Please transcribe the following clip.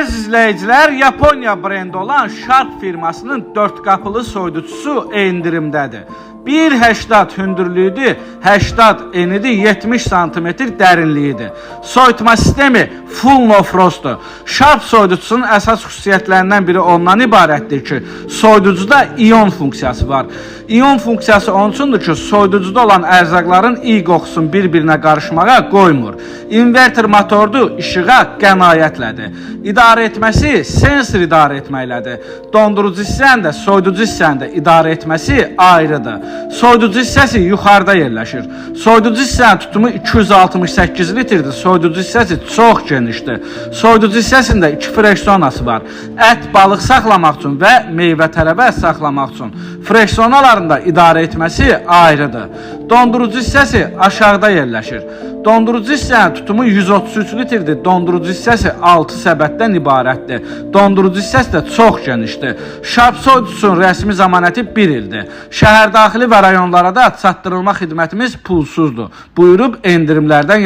Əziz izləyicilər, Yaponiya brendi olan Sharp firmasının 4 qapılı soyuducusu endirimdədir. 1.80 hündürlüyüdür, 80 enidir, 70 sm dərinliyidir. Soyutma sistemi full no frostdur. Sharp soyuducusunun əsas xüsusiyyətlərindən biri ondan ibarətdir ki, soyuducuda ion funksiyası var. İon funksiyası onun üçündür ki, soyuducuda olan ərzaqların iyi qoxusunu bir-birinə qarışmağa qoymur. İnverter motordur, işığa qənaətlədir. İdarə etməsi sensor idarə etməklədir. Dondurucu hissənin də, soyuducu hissənin də idarə etməsi ayrıdır. Soyuducu hissəsi yuxarıda yerləşir. Soyuducu hissənin tutumu 268 litrdir. Soyuducu hissəsi çox genişdir. Soyuducu hissəsində 2 fresh zonası var. Ət, balıq saxlamaq üçün və meyvə tərəvəz saxlamaq üçün. Fresh zonalarında idarə etməsi ayrıdır. Dondurucu hissəsi aşağıda yerləşir. Dondurucu hissənin tutumu 133 litrdir. Dondurucu hissəsi 6 səbətdən ibarətdir. Dondurucu hissəsi də çox genişdir. Sharp soyuducusunun rəsmi zəmanəti 1 ildir. Şəhər daxili və rayonlara da çatdırılma xidmətimiz pulsuzdur. Buyurub endirimlərdən yararlanın.